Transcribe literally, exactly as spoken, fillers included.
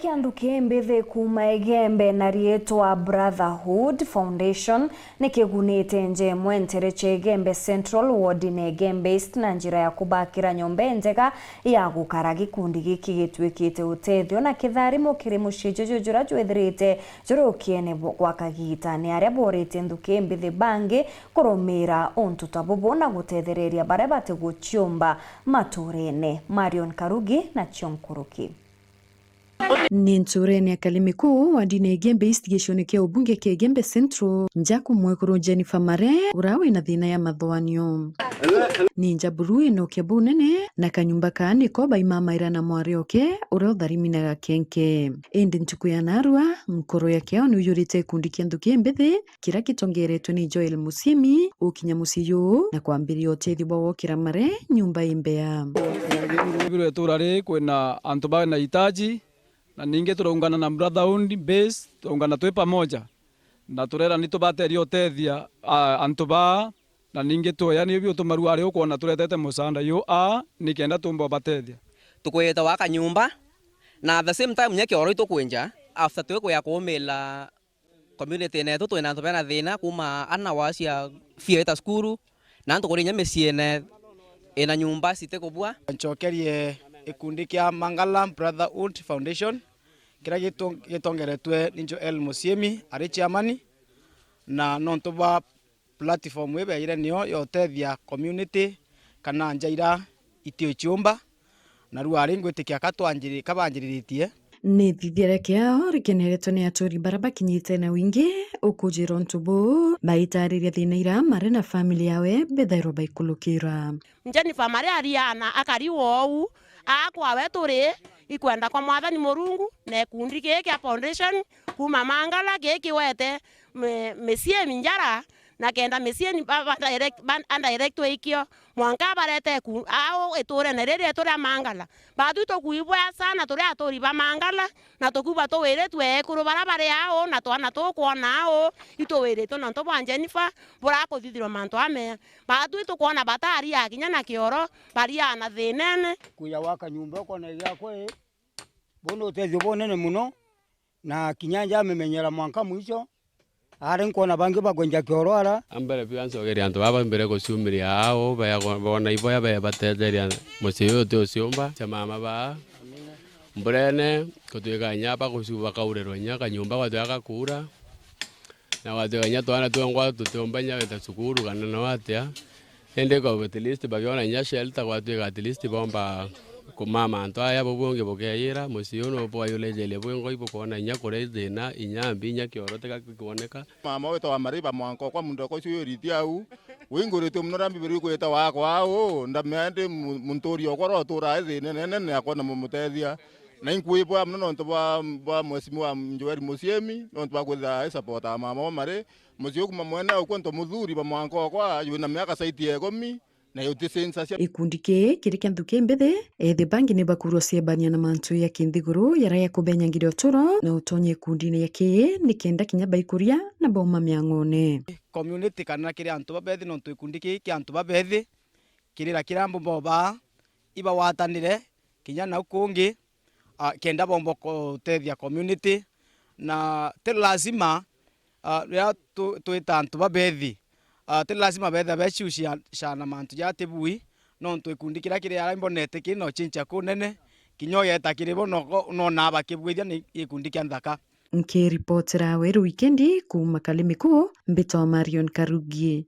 Kianthu kimbithi kuuma Igembe na riitwa Brotherhood Foundation ni kigunite nja imwe ntere cia Igembe Central, ward-ini Igembe East, na njira ya kubakira nyomba injega ya gukara. Gikundi giki gituikite utethio na kitharimo kiri mucii juju jura jwithirite juri ukiene bu-, gwa kagiita. Ni aria boorite nthuki imbithi bangi kurumira untu ta bubu na gutethereria baria batiguciumba maturene. Marion Karugi na cio nkuruki. Ni nturene ya Kalimiku, wardini ya Igembe East, gicione kia ubunge kia Igembe Central, njaku mwekuru Jennifer Mare, ura wina thina ya mathoanio. Ni njaburu inokia bunene, na kanyumba kaa niko baimamaira na mwari oke, uria utharimi na gakenke. Indi ntuku ya narua, nkoro ya kiao ni uyurite gikundi kia nthuki imbithi, kiria kitongeretwe ni Joel Musiemi, ukinya mucii juu na kwambiria utethio bwa gwokira Mare nyumba imbea. Biro itura ri kwina antu bari na hitaji, na ningi turaungana na Brotherhood Base, turaungana twi pamoja, na turera ni tubateria utethia, a, antu baa, na ningi tu, yani, ubi utumaru ari ukwona turetete musaanda yu a, nikenda tumba ubatethia. Tukwite waka nyumba, na at the same time, nya kioro itukwinja, after twikwia kuumila community netu twina antu bena thina, kuma ana wacia fee ita cukuru, na antu kuri inya miciine ina nyumba citikubua. Ncokerie gikundi kia Mangala Brotherhood Foundation, kiria gitu-, gitongeretwe ni Joel Musiemi ari chairman, na nontu bwa platform ii beeire nio ya utethia community kana nja iria itiuciumba, na riu ari ngwitikia ka twanjiri-, ka banjiriritie. Ni thithia ria kiao rikeneretwe ni aturi baria bakinyite na wingi ukujira untu buu, baitariria thina iria Mare na family yawe bethairwa baikulukira. Jennifer Mare ariana akari wou, aa kwawe turi ikwenda kwa Mwathani Murungu, na gikundi giki kia foundation kuma Mangala giki kiwete mi-, micii minjara, na kenda micii ni ba, ba direct, ba, a direct wikio, mwanka barete ku, au iturene riri rietu ria Mangala. Batwi tukwibwea sana turi aturi ba Mangala, na tukwibwa tuwiritwe ekuru bara bari au, na twana tukwona au, ituwiritwe nontu bwa Jennifer, burakuthithirwa mantu amea. Batwi tukwona batari akinya na kioro, bariana thinene. Kuja gwaka nyumba ukona giakwa ii, buu ni utethio bunene muno, na kinya njamimenyera mwanka mwicho, ari nkwona bangi bakwenja kioro ara. Ambere biu ancokeria antu baba mbere guciumiria ao, baya-, bona iboya bebatetheria mucii uyu uti uciumba, cia mama baa. Mburene, gutwika inya bagucu-, bakaurirwa inya kanyumba gwatwika gakuura. Na gwatwika inya twana twengwa tutiumba inya gwita cukuru kana no atia. Indi kwa at least bagiona inya shelter, gwatwika at least bomba kumama antu aya bubungi bukeeyira, mucii uu nubwayulejeria bwingwa ibukwona inya kuria thina, inya mbi, inya kioro tiga gikwoneka. Mama witagwa Mariba mwanka okwa muntu okwa ucio yuriti au, winguritwe muno ria Mbibiri ikwita wakwa au, ndamea ndi mu-, munturi okwa ura uturaa thina nene ni akwa na mumutethia. Na inkwibwa muno nontu bwa, bwa Mheshimiwa Joel Musiemi, nontu bwa kwithira ai support a mama wa Mari. Mucii uu kuma mwene au kwonto muthuri ba mwanka okwa, wina miaka saiti ya ikumi, na uti census. Gikundi kii kiri kia nthuki mbithi, ethi bangi ni bakurwa ciebania na mantu ya kinthiguru jaria jakubenyangiria uturo na utonye gikundine gia kii, nikenda kinya baikuria na bauma miang'one. Community kana kiri antu babethi, nontu gikundi kii kia antu babethi, kirira kiria mbumba baa ibagwatanire kinya nau kungi, ah, kenda bomba gutethia community, na ti lazima, ah, riria tu-, twita antu babethi, ah, ti lazima betha beciuciana mantu jaria ti bui, nontu gikundi kiria kiri aria imbonete kiri na ucinca kunene, kinya ugeta kiri bo noko-, nonaa bakibuithia ni gikundi kia nthaka. Nkiripotera Weru Wikendi kuuma Kalimiku, mbitwa Marion Karugi.